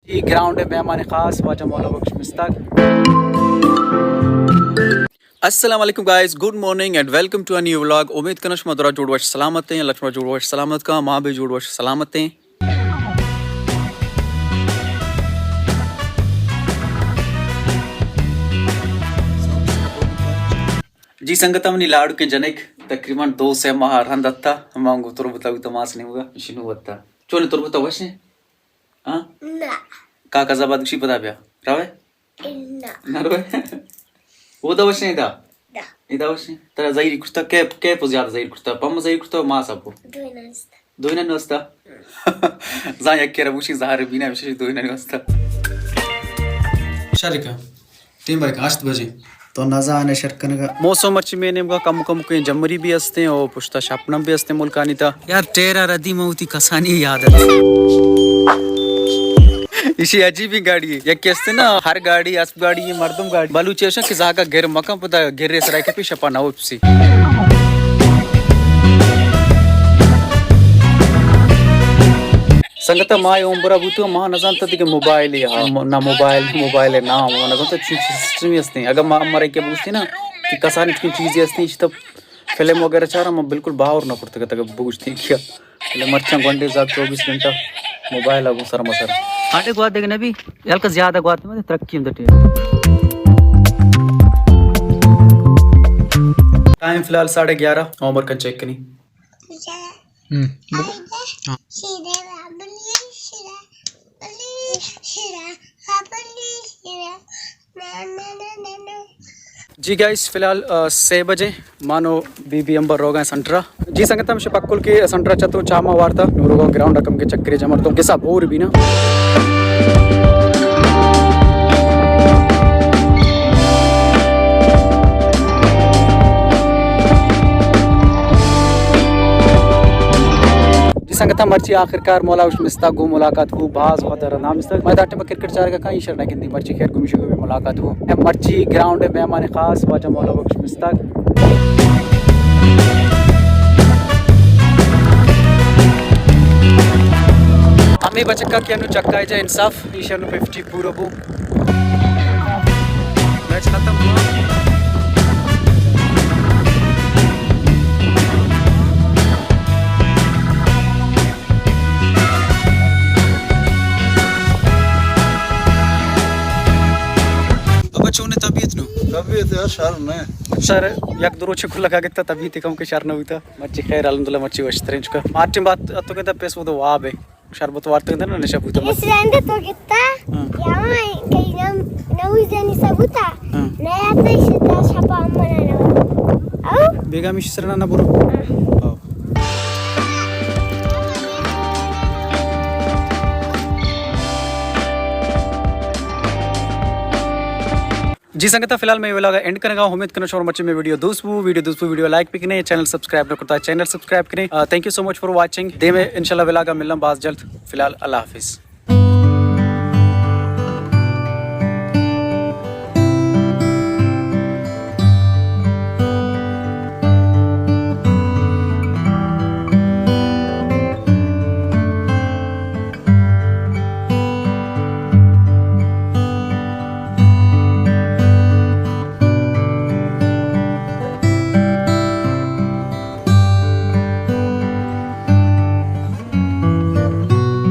A ground ءِ مہمان خاص واجہ مولا بخش مستاگ۔ السلام علیکم guys, good morning and welcome to a new vlog. امید کناں شما درا جوڑ وش سلامت ایں، اللہ شما جوڑ وش سلامت کا، ما بھی جوڑ وش سلامت ایں۔ جی سنگتاں، منی لاڈکیں جنک تقریباً دو سے ماہ رند اتھا، ما گوں تربت ءَ بوتاں ماس نیمگا، شنو اتھا۔ چون تربت ءَ وش ایں؟ ہاں؟ نہ۔ کاکا زباد گشی پدا بیا۔ روے؟ نہ۔ نہ روے؟ اودا وش ایں ادا؟ نہ۔ ادا وش ایں؟ ترا زہیری کرتا، کیپ، کیپ زیادہ زہیر کرتا، پم زہیر کرتا، ماس اپو؟ دوئینانی واسطہ۔ دوئینانی واسطہ؟ زاں یکے را بوشی زہر بینا، بشی دوئینانی واسطہ۔ شرکا۔ ٹیم بھائی ہشت بجے۔ تو نزانے شر کنگا۔ موسم مرچی مئے نیمگا کم کم کوئی جمری بھی ہستیں اور پشتا شپنم بھی ہستیں ملکانی تا۔ یار ٹیرا ردی موتی کسانی یاد ہے۔ ایشی عجیبیں گاڑی ہے۔ یکے ہستے نا، ہر گاڑی، اسپ گاڑی، مردم گاڑی۔ بلوچی اشاں کہ زاگا گر مکن، پدا گرے سرا کپی شپا نہ وپسی۔ سنگتا ما اے عمرا بوتو، ما نزانتا دیگه موبائل یا، م-، نہ موبائل، موبائل نام، ما نزانتا چی سسٹمی ہستیں۔ اگر ما مرے کہ بوستی نا، کہ کسانی چکن چیزی ہستیں، اسی تو فلم وغیرہ چارا ما بالکل باور نہ کرتے کہ تک بوستی کیا۔ بلے مرچاں گونڈے زاگ چوبیس گھنٹہ موبائل ءَ گوں سر مسر۔ آٹے گوات دیگ نبی، ہلکا زیادہ گوات مت، ترقی ہم دٹے۔ ٹائم فی الحال ساڑھے گیارہ، عمر کن چیک کنی۔ ہم۔ ہاں۔ جی گائس، فی الحال، آ، سے بجے، مانو بی بی امبر روگا سنٹرا۔ جی سنگت، ہم شپ اکل کے سنٹرا چتو چاما وارتا، نو روگا گراؤنڈ کم کے چکرے جمر تو گسا بور بھی نا۔ جی سنگتاں، مرچی آخر کار مولا بخش مستاگ گوں ملاقات بو، باز وھد ءَ رند ہم مستاگ۔ ما ادا ٹائم ءَ کرکٹ چارگ ءَ کاں، ایشر نہ گندی، مرچی خیر گومی شگو ملاقات بو۔ مرچی گراؤنڈ ءِ مہمان خاص واجہ مولا بخش مستاگ۔ ہمے بچکا کہ انو چکا جا انصاف، ایشر نو ففٹی پورو بو۔ میچ ختم ہوا۔ بابا، چون ہے طبیعت نو؟ طبیعت یار شر نہ۔ شر یک دو روچ کو لگا گتا، طبیعت کم کے شر نہ ہوتا۔ مرچی خیر، الحمدللہ، مرچی وشترین چکا۔ مارٹن بات اتو کے پیس وہ تو واب ہے۔ شربت وارتگ دن نشہ بوتگ۔ اس رنده تو گتا؟ ہاں۔ یا ما کئی نام نوی زنی ثبوتا؟ ہاں۔ نیا تو شتا شپا امنا نو۔ او؟ بیگا میش سرنا نہ برو۔ ہاں۔ او۔ جی سنگتاں، فی الحال میں ولاگ اینڈ کنگا۔ امید کناں شما مرچی میں ویڈیو دوست بو، ویڈیو دوست بو، ویڈیو لائک بھی کنے، چینل سبسکرائب نہ کرتا، چینل سبسکرائب کنے۔ آ، thank you so much for watching۔ Them انشاءاللہ ولاگا ملن باز جلد۔ فی الحال اللہ حافظ۔